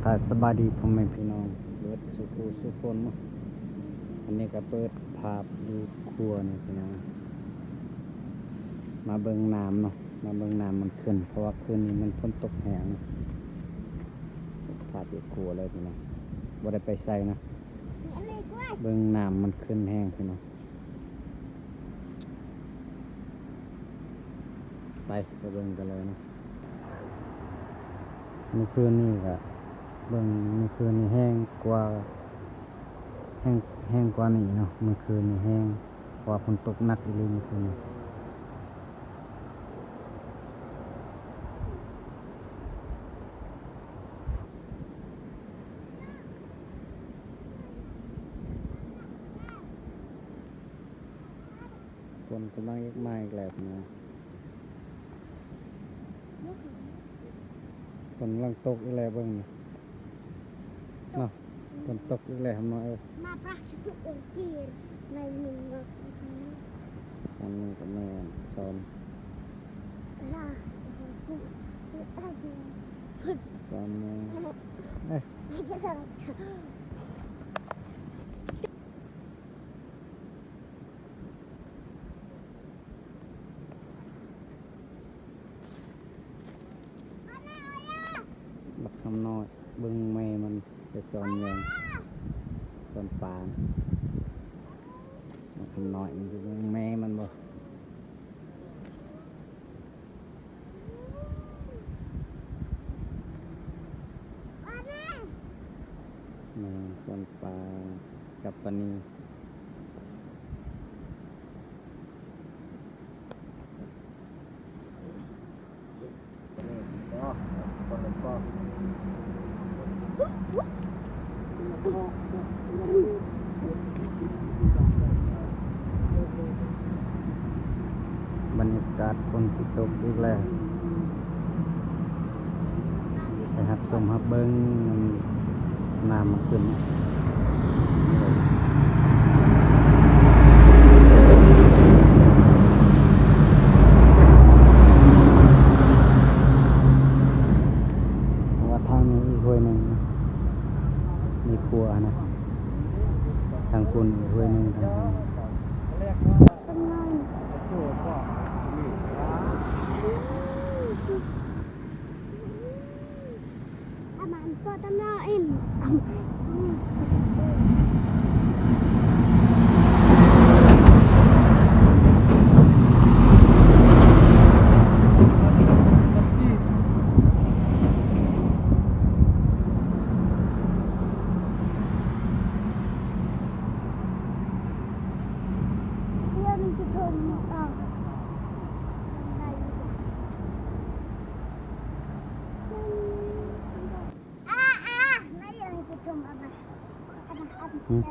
ກະສະບາຍດີພໍ່ແມ່ພີ່ນ້ອງເບິດສູ່ຜູ້ສູ່ຄົນເນາະ. ອັນນີ້ກະເປີດພາບຢູ່ຄົວນີ້ພີ່ນ້ອງ ມາເບິ່ງນ້ຳເນາະ ມາເບິ່ງນ້ຳມັນຂຶ້ນ ເພາະວ່າຄືນນີ້ມັນຝົນຕົກແຮງເນາະ. ພາບຢູ່ຄົວເລີຍພີ່ນ້ອງ ບໍ່ໄດ້ໄປໃສເນາະ. ເບິ່ງນ້ຳມັນຂຶ້ນແຮງພີ່ນ້ອງ. ໄປ ໄປເບິ່ງກັນເລີຍເນາະ. ມື້ຄືນນີ້ກະເບິ່ງ ມື້ຄືນນີ້ແຮງກວ່າ ແຮງ ແຮງກວ່ານີ້ເນາະ. ມື້ຄືນນີ້ແຮງ ເພາະວ່າຝົນຕົກໜັກອີ່ຫຼີມື້ຄືນນີ້. ຝົນກຳລັງຈະມາອີກແລ້ວພີ່ນ້ອງ. ຝົນກຳລັງຕົກອີກແລ້ວເບິ່ງນີ້ເນາະ. ຝົນຕົກອີກແລ້ວນ້ອງເອີຍ. ອັນນີ້ກະແມ່ນສອນ ສອນແມ່. ບັກຄຳນ້ອຍ ເບິ່ງແມ່ມັນໄປສອນແຍງ ສອນປາ. ບັກຄຳນ້ອຍ ມັນຊິເບິ່ງແມ່ມັນບໍ່? ແມ່ສອນປາກັບປານີ. ບັນຍາກາດຝົນຊິຕົກອີກແລ້ວ. ໄປຮັບຊົມຮັບເບິ່ງນ້ຳມັນຂຶ້ນ. ເພາະວ່າທາງນີ້ອີກຫ້ວຍໜຶ່ງ ມີຂົວນະ ທາງພຸ້ນອີກຫ້ວຍໜຶ່ງ ທາງພຸ້ນ.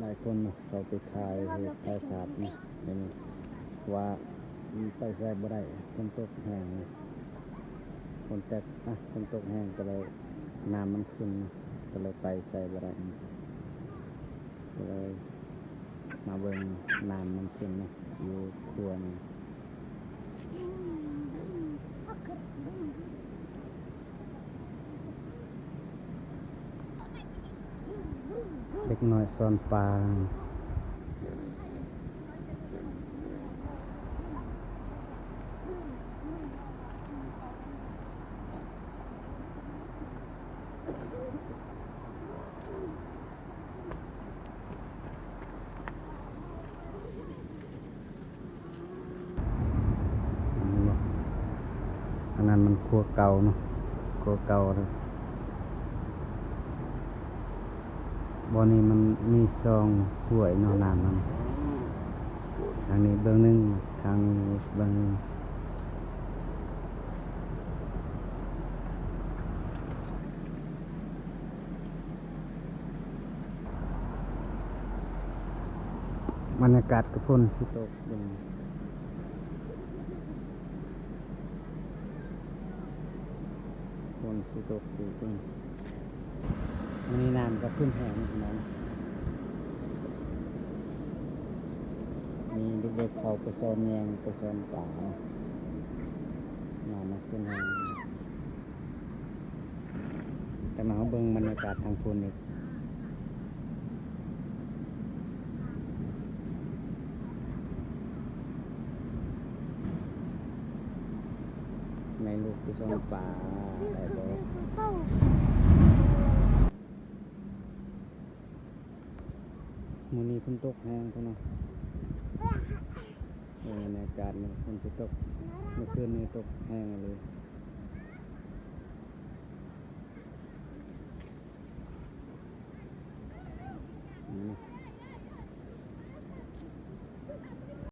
ຫຼາຍຄົນເນາະ ເຂົາໄປຖ່າຍຮູບຖ່າຍພາບເນາະ ເຫັນວ່າໄປໃສບໍ່ໄດ້ ຝົນຕົກແຮງ ຝົນແຕກ ອ່ະ ຝົນຕົກແຮງ ກະເລີຍນ້ຳມັນຂຶ້ນເນາະ ກະເລີຍໄປໃສບໍ່ໄດ້ ກະເລີຍມາເບິ່ງນ້ຳມັນຂຶ້ນເນາະ ຢູ່ຂົວນີ້. ເດັກນ້ອຍສອນປາ. ອັນນັ້ນມັນຂົວເກົ່າເນາະ ຂົວເກົ່າເນາະ. ບ່ອນນີ້ມັນມີສອງຫ້ວຍເນາະ ນ້ຳມັນ ທາງນີ້ເບື້ອງໜຶ່ງ ທາງນີ້ເບື້ອງໜຶ່ງ. ບັນຍາກາດກະຝົນຊິຕົກຢູ່ ຝົນຊິຕົກຢູ່ ມື້ນີ້ນ້ຳກະຂຶ້ນແຮງພີ່ນ້ອງ ມີເດັກໆເຂົາໄປສອນແຍງ ໄປສອນປາ ນ້ຳມັນຂຶ້ນແຮງ. ແຕ່ມາເຮົາເບິ່ງບັນຍາກາດທາງພຸ້ນອີກ. ແມ່ລູກໄປສ່ອງປາໄດ້ບໍ່? ມື້ນີ້ຝົນຕົກແຮງພຸ້ນເນາະ. ເອີ ບັນຍາກາດນີ້ຝົນຊິຕົກ, ເມື່ອຄືນນີ້ຕົກແຮງອີ່ຫຼີ.